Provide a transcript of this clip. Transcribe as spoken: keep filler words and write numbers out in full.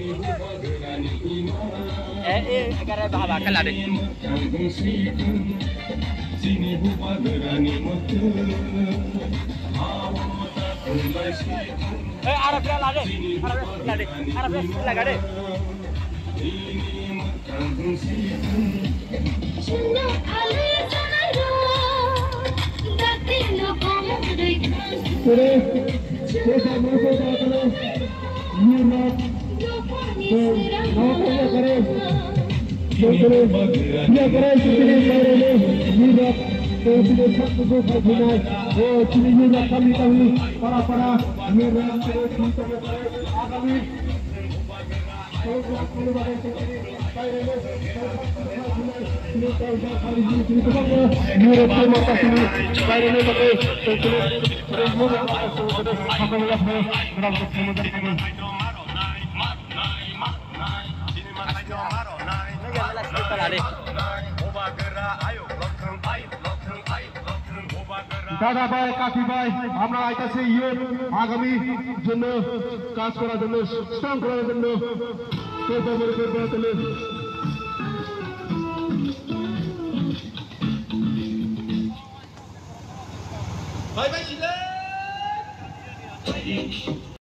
Eh, eh, agar bahaba kala de. Eh, Arab la de, Arab la de, Arab la de. Today, Dada bhai, kaki bhai, amra aitase youth agami jonno kaj korar jonno, strong korar jonno. Bye bye, Chile.